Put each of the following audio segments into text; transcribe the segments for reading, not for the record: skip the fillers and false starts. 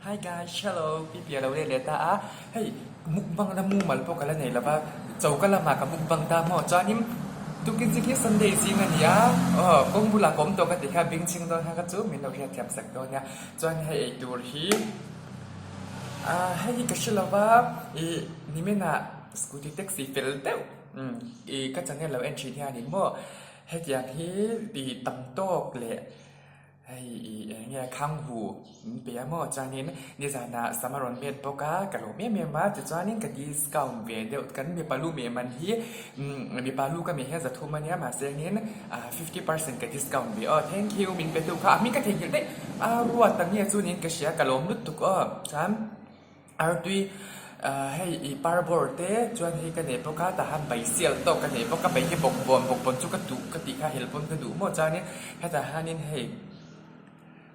Hi guys, hello, Pipi a lo let leh ta a, hei mukbang la mumal pawh ka la nei lova, choka lamah ka mukbang ta maw? Chuanin tukin zing hi Sunday zing a ni a, aw kawng bulah ka awm tawh ka ti kha bing chhing dawn kha ka chu min lo hriatthiam sak dawn nia, chuan hei eitur hi ah hei hi ka hre lova ih niminah scooty taxi fel deuh ih ka channel lo en thin hianin maw hetiang hi tih tam tawk leh. Hei i eng nge Khanghu min pe a maw? Chuanin nizanah sam a rawn met bawk a, ka lawm em em a, tichuanin ka discount ve deuh kan mipa lu meh man hi mipa lu ka meh hian zathum a nia mahse engin 50% ka discount ve aw thank you min pe tu kha a hming ka theihnghilh daih a ruat ang nge chu niin ka hria ka lawm lutuk aw chuan Artui hei i parbawr te chuan hei ka nei bawk a tah hian baisial tawk ka nei bawk a bai hi bawkbawn bawkbawn chu ka duh ka tih kha hel pawn ka duh maw chuanin hetah hianin hei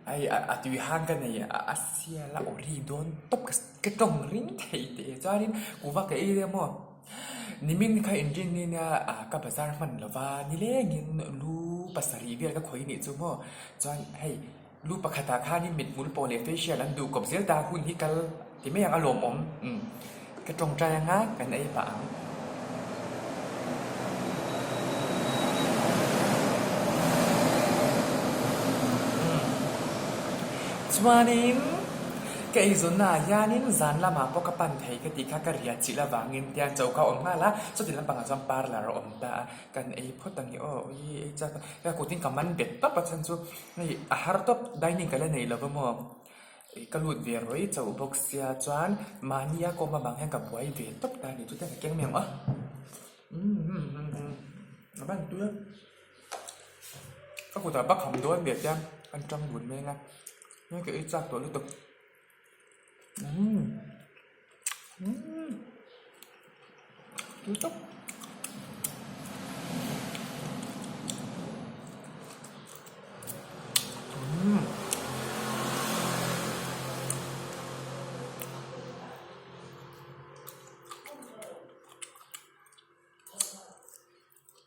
hei a tui hang ka nei a sial a awri dawn tawp ka tawng ring thei teh chuanin kuhva ka ei ria maw nimin kha inrin nia ka bazar hman lova nilengin lu pasarih vel ka khawih anih chu maw chuan hei. Lu pakhatah khanin mithmul pawh leh facial an duh kawp zel ta hun hi kal ti mai ang a lawmawm umm ka tawngtai anga kan ei pah ang. Umm chuanin ka eizawnna ah hianin zan lamah pawh ka pan thei ka tih kha ka riah chilh avangin tiang choka a awm nghal a chuti lampangah chuan parlour a awm ta a kan ei phawt ang i aw ui ei chak a kutin ka man bet tawp a chhan chu. Hei a har tawp dining ka la nei lova maw ih ka lut ve rawih chauh bawk sia chuan mahni a kawm avang hian ka buai ve tawp ta a ni chu te ka keng mai ang aw a ban tui a ka kutah bak ham dawn ve tia an tang dun mek a hei ka ei chak tawh lutuk tui tawp.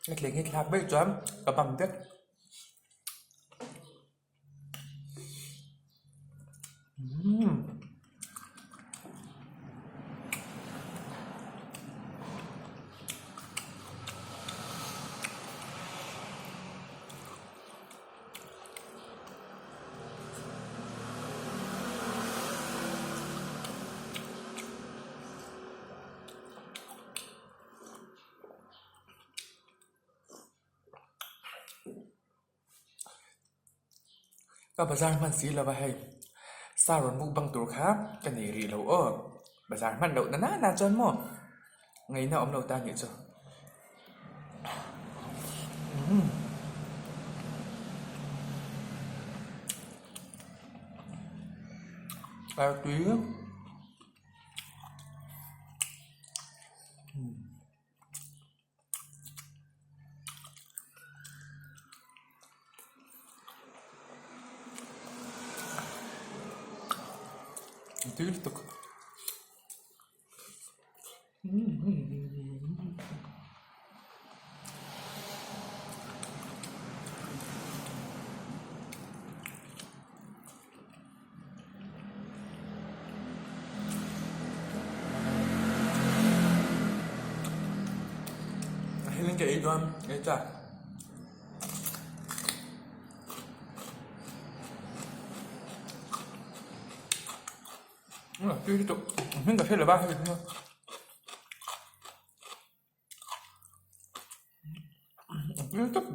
Ka thleng hi thlak daih chuan ka bang vek. Ka bazar hman si lova hei sa rawn buk bang tur kha ka nei rih lo aw bazar hman loh na nana chuan maw ngaihna awm lo ta nih chu umm. Artui. Tui lutuk. A helin ka ei dawn ei chak. Tui lutuk hming ka hre lo va hei hi. Tui lutuk.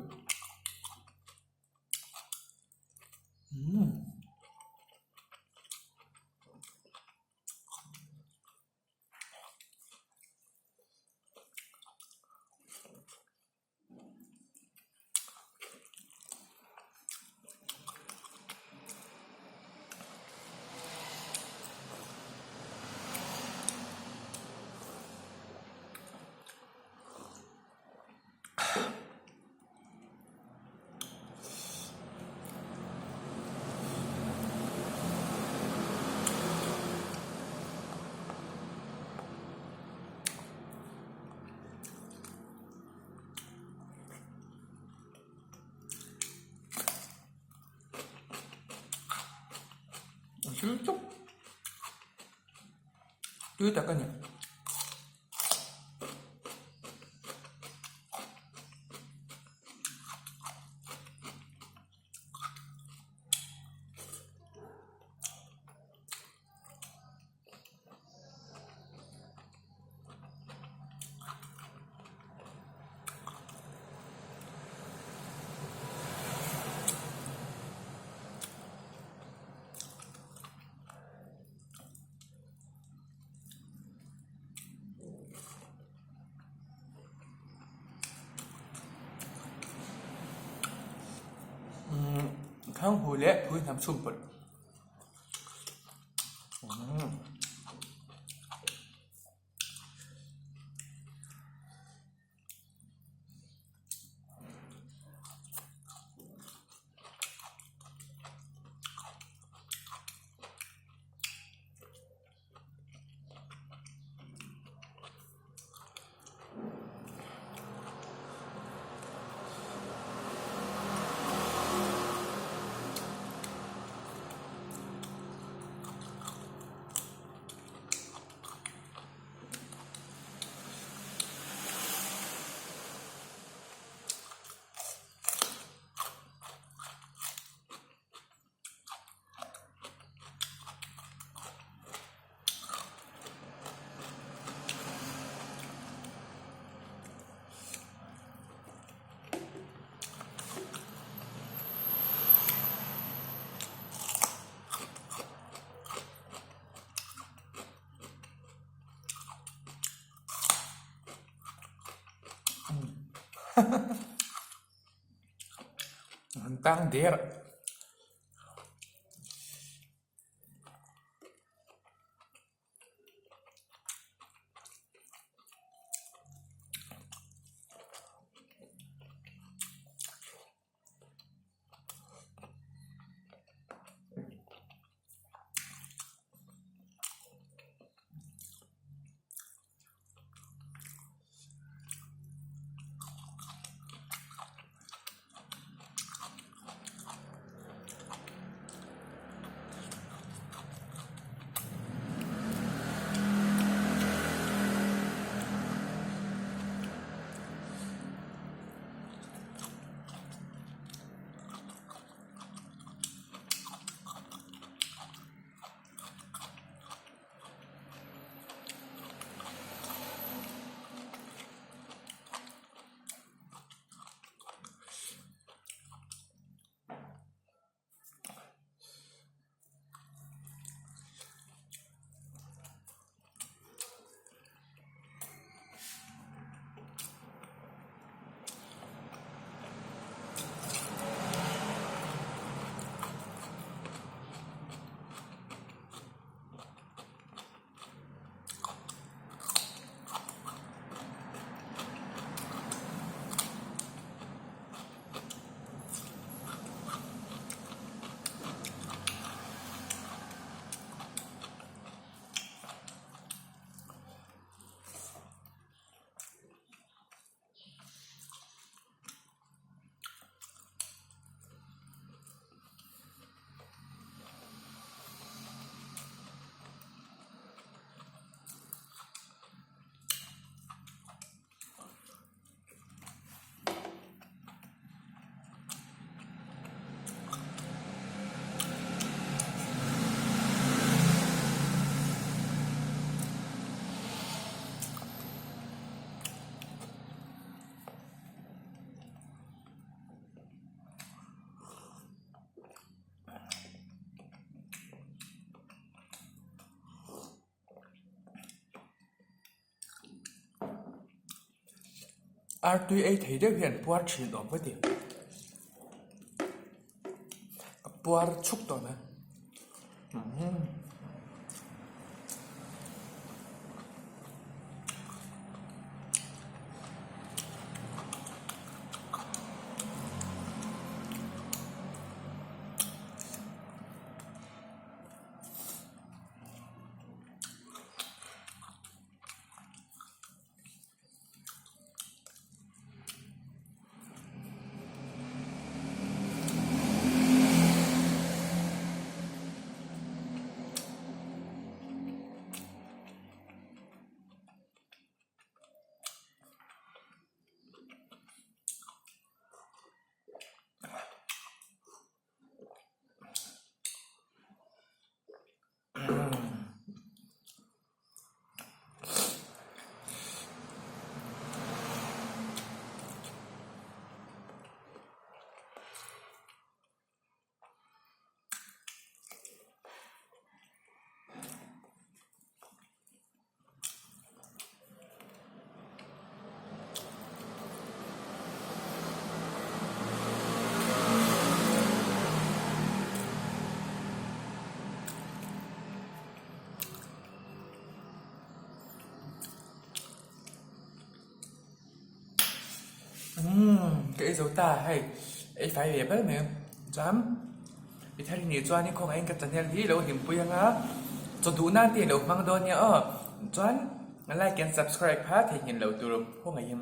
Tui tak a ni. Khang hu leh phui hnam chhum pawlh. An tang der. Artui ei thei deuh hian puar thin awm ka ti. Ka puar chuk tawh mai. zo ta hei ei fai ve bal mai chuan i thar nih chuan i khawngaihin ka channel hi lo hlimpui anga chaw duh nan te ilo hmang dawn nia aw chuan like and subscribe kha theihnghilh loh tur khawngaihin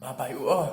bye bye u aw.